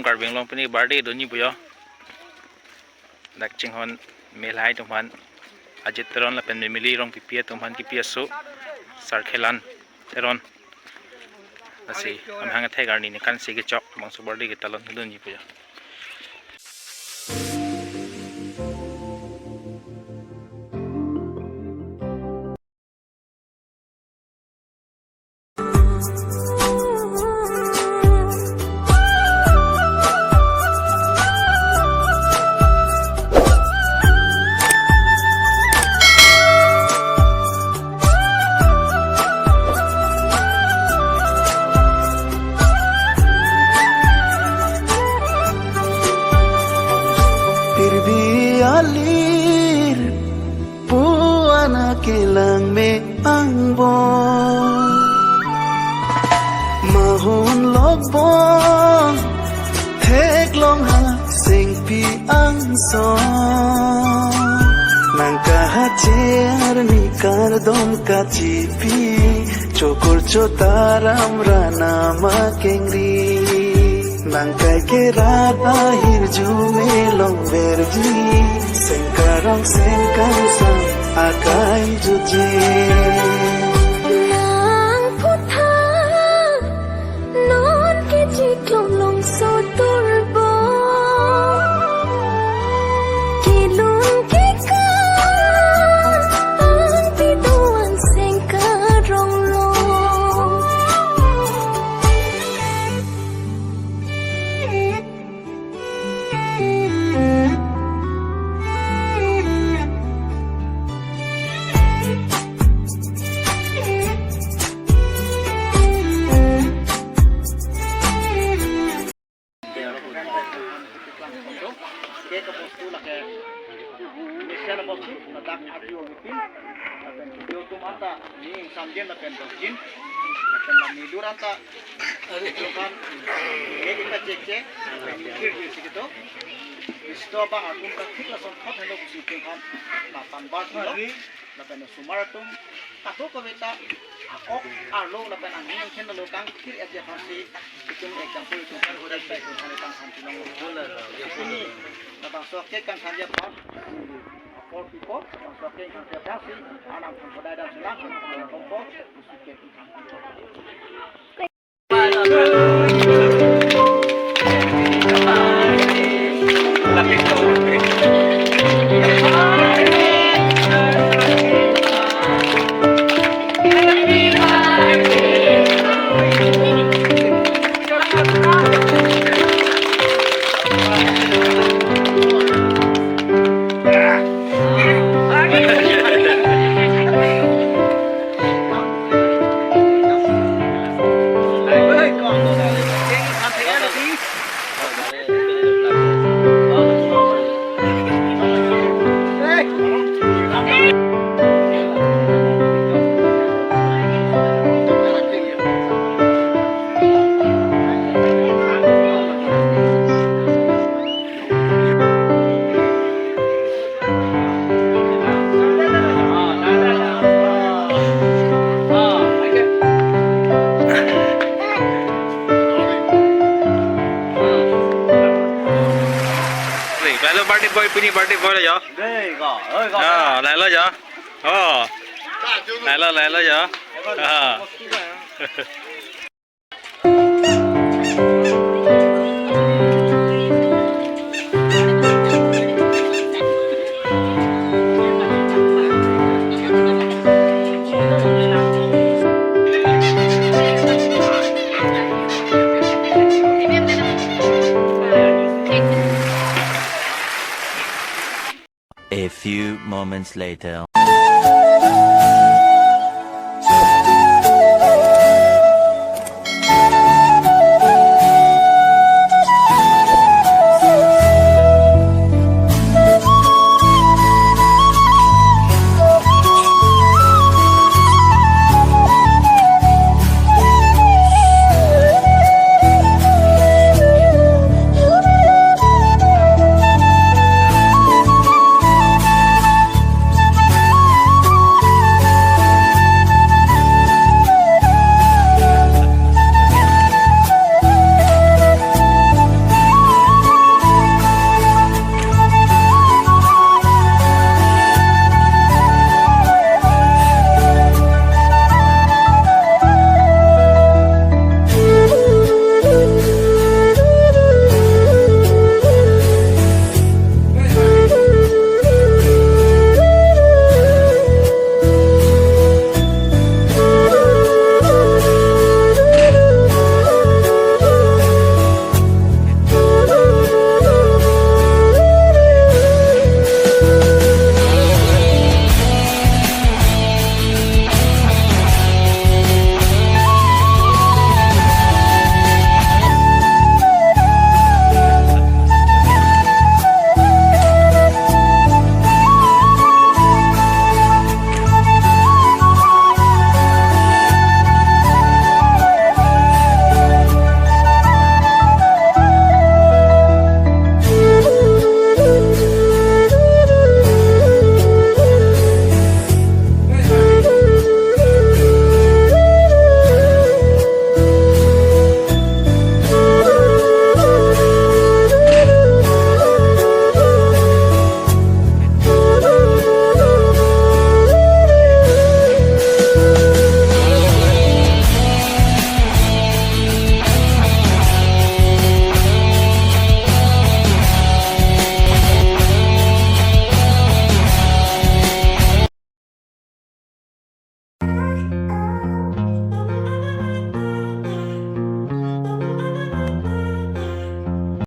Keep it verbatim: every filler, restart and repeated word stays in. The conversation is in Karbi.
Karbi Anglong pini birthday do-an ni pujo. Dak chinghon me lahai atum aphan, Ajit Teron lapen Mimili Rongpipi atum aphan kipi aso, Sarkhelan Teron. Lasi amahang athek arni ningkan isi kechok, bangso birthday ketalon do-an ni pujo. Pirbi alir pu-an akelang me angbong, mahun lokbong theklong ha sengpi angsong. Nangkahache arni kardom kachipi, chokur chotaram ranam akengri. Nangkai kerat ahirjume longverji, sengkarong sengkangsam akai juji. Nang putha non ke chiklong longso turbo, kilung kika ang piduan sengkarong long. Cake abostu lake mesen abostu, ladak arju alutin, lapen video atum anta ning samjin lapen dojin, lapen lam nidur anta, adukan, cake ika cake cake, lapen kirkir si kedo. Isto bang atum kathik lason thot helo pusi tingkan, lapan bar kilo. Lapen osomar atum kadokave ta akok arlo lapen anghin angkhen lo kangthir-et aphansi itum example itum kan hodai pai itum kan tang than pinong. Pini labangso cake kangthanji aphan, apor pipo, labangso cake kangthanji aphansi anam than hodai dam silang, apor pipo, cake kangthan. Lailo birthday boy, pini birthday boy lo jo. Dei ko, oi ko. Ah, lailo jo. Oh. Lailo, lailo jo. Ah. A few moments later.